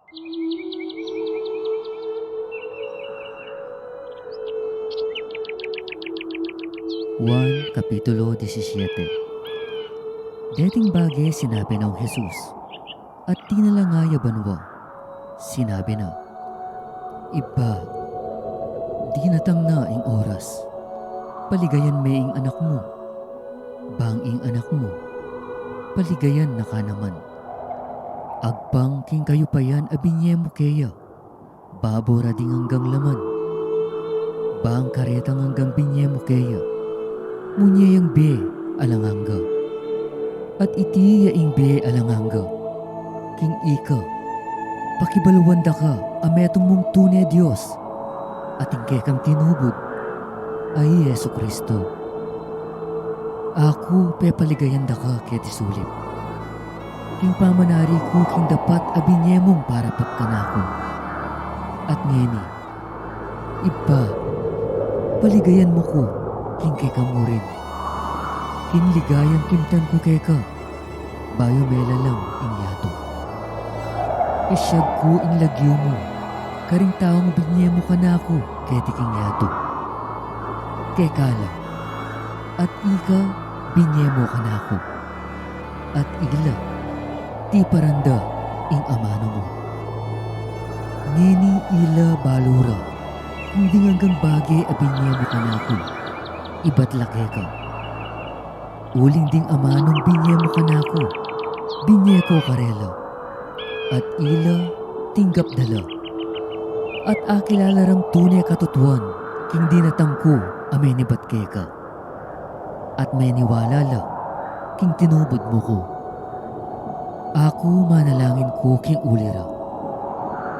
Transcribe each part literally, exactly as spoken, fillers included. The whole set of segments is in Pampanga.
Juan, Kapitulo disisiete. Deting bage sinabi nang Jesus, at tinalangaya banua, sinabi na, "Ibpa, dinatang na ing oras. Paligayan me ing Anak mu. Bang ing Anak mu, paligayan na ka naman. Agpang king kayupayan a binie mu keya, babo ra ding anggang laman. Bang karetang anggang binie mu keya, munye yang bie alang angga. At iti ya ing bie alang angga, king ika pakibaluan da ka a metung mung tune Dios, at ing kekang tinubud a i Jesu-Cristo. Aku pepaligayan da ka keti sulip, king pamanari ku king dapat a binie mung parapat kanaku. At ngeni, Ibpa, paligayan mu ku king keka mu rin, king ligayang kimtan ku keka, bayu melalam ing yatu. Isyag ku ing lagyu mu karing taung binie mu kanaku keti king yatu. Keka la, at ika binie mu kanaku, at ila tiparan da ing amanu mu. Ngeni ila balu ra, ing ding anggang bage a binie mu kanaku, ibat la keka. Uling ding amanung binie mu kanaku, binie ku karela, at ila tinggap da la. At akilala rang tune katutuan king dinatang ku a menibat keka, at meniwala la king tinubud mu ku. Aku manalangin ku king uli ra.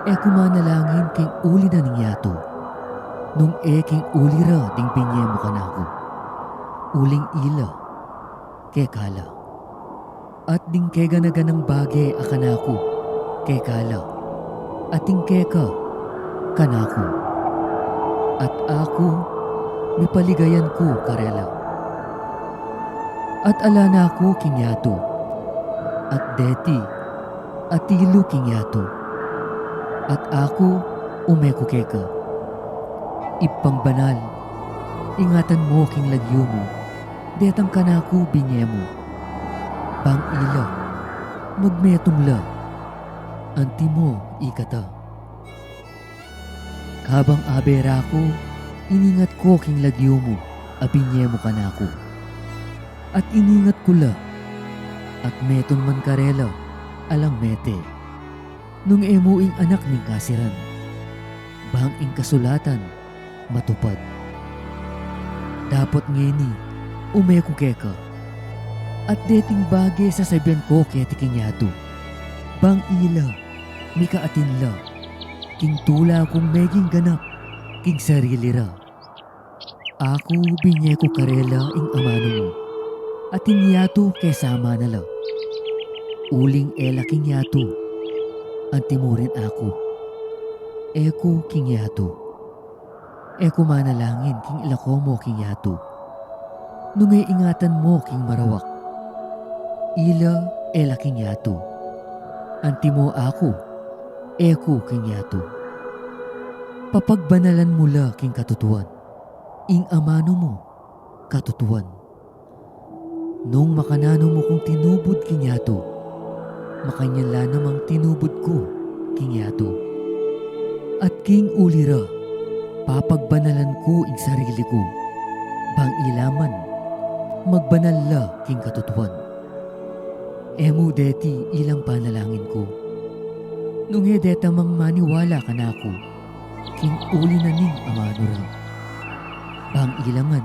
E ku manalangin king uli na ning yatu, nung e king uli ra ding binie mu kanaku. Uling ila, keka la. At ding kegana-ganang bage a kanaku, keka la. At ding keka, kanaku. At aku mipaligayan ku karela. At ala na ku king yatu, at deti atilu king yatu. At aku ume ku keka. Ibpang banal, ingatan mu king lagyu mu detang kanaku binie mu. Bang ila, magmetung la, antimo ikata. Kabang abe ra ku, iningat ku king lagyu mu a binie mu kanaku. At iningat ku la, at metung man karela alang mete, nung e mu ing anak ning kasiran, bang ing kasulatan matupad. Dapot ngeni, ume ku keka, at deting bage sasabian ku keti king yatu, bang ila, mikaatin la king tula kung meging ganap king sarili ra. Aku binie ku karela ing amanu mu, at ing yatu kesama na la. Uling e la king yatu, antimo rin aku e ku king yatu. E ku manalangin king ilako mu king yatu, nung e ingatan mu king marawak. Ila e la king yatu, antimo aku e ku king yatu. Papagbanalan mu la king katutuan. Ing amanu mu, katutuan. Nung makananu mu kung tinubud king yatu, makanyan la namang tinubud ku king yatu. At king uli ra, papagbanalan ku ing sarili ku, bang ila man, magbanal la king katutuan. E mu deti ilang panalangin ku, nung e deta mang maniwala kanaku, king uli na ning amanu ra. Bang ila man,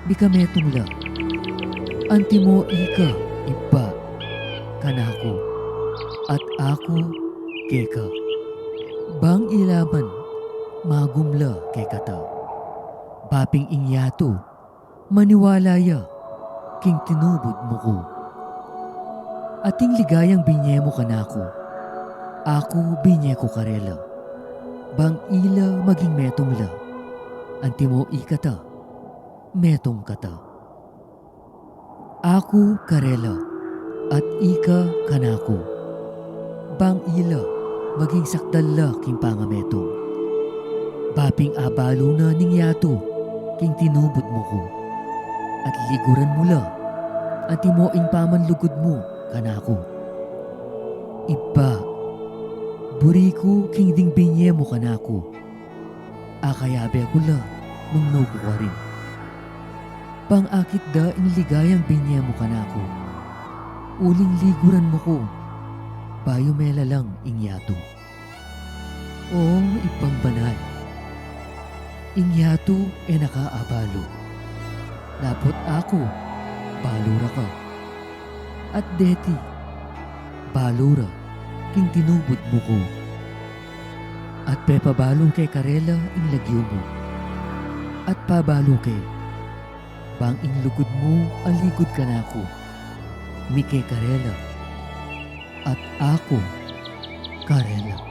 mikametung la, antimo ika, Ibpa, kanaku, at aku keka. Bang ila man, magum la kekata, baping ing yatu maniwala ya king tinubud mu ku. At ing ligayang binie mu kanaku, aku binie ku karela. Bang ila maging metung la, antimo ikata, metung kata. Aku karela, at ika kanaku. Bang ila, maging sakdal la king pangametung. Ba pin abalu na ning yatu king tinubud mu ku, at liguran mu la antimo ing pamanlugud mu kanaku. Ibpa, buri ku king ding binye mu kanaku, akayabe ku la nung nuku karin. Bang akit da ing ligayang binye mu kanaku, uling liguran mu ku, bayu melalang ing yatu. O Ibpang banal, ing yatu e na ka abalu, dapot aku balu ra ka. At deti, balu ra king tinubud mu ku. At pepabalu ke karela ing lagyu mu. At pabalu ke, bang ing lugud mu a ligud kanaku, mike karela, at aku karela.